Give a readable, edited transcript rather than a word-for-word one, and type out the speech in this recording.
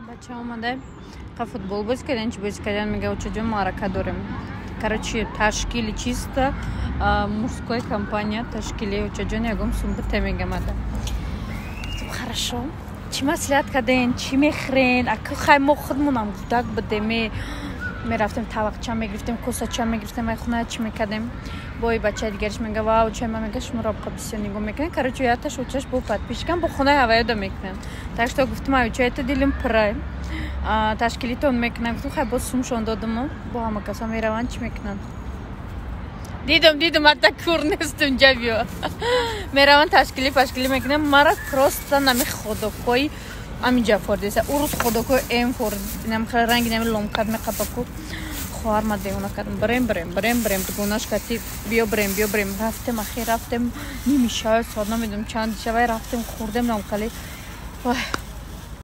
Бача омада, қа футбол бозӣ кардем, чӣ бозӣ кардем, мега: «Очаҷон, маърака дорем». Короче, ташкили чисто мужской компания ташкили. «Очаҷон, ягон сум бите», мегамада. Хорошо, чӣ маслиҳат карден, чӣ мехӯрен? Ака, хай, мо худмонам гудак будем, мерафтем, тавақча мегирифтем, косача мегирифтем, ай хона чӣ мекардем. Бои бачаи дигариш мега: «Ва очай ма», мега, «шуморо бисёр нигоҳ мекунем». Короче, яташ очаш бо подписчикам, бо хонаи ҳаваёда мекунем. Так что гуфтум: «Ай очаята дилим пурай, ташкилитон мекунам». Гуфтум: «Хай, боз сумшон додуму бо ҳама касо мераванд, чӣ мекунанд». Дидум, дидум, ата кур нестум, ҷабиё мераванд, ташкили пашкилӣ мекунем. Мара просто нами ходокҳои аминҷа фордеса урус, ходокҳои м фор, ранги нами ломкат меқапаку. Хоҳар ма девона кардам: «Бирем, бирем, бирем, бирем». Дугонаш кати: «Биё, бирем, биё, бирем». Рафтем, ахир рафтем, ними шава, соат намедонам чанд шавай, рафтем, хӯрдем, намқали. Вай.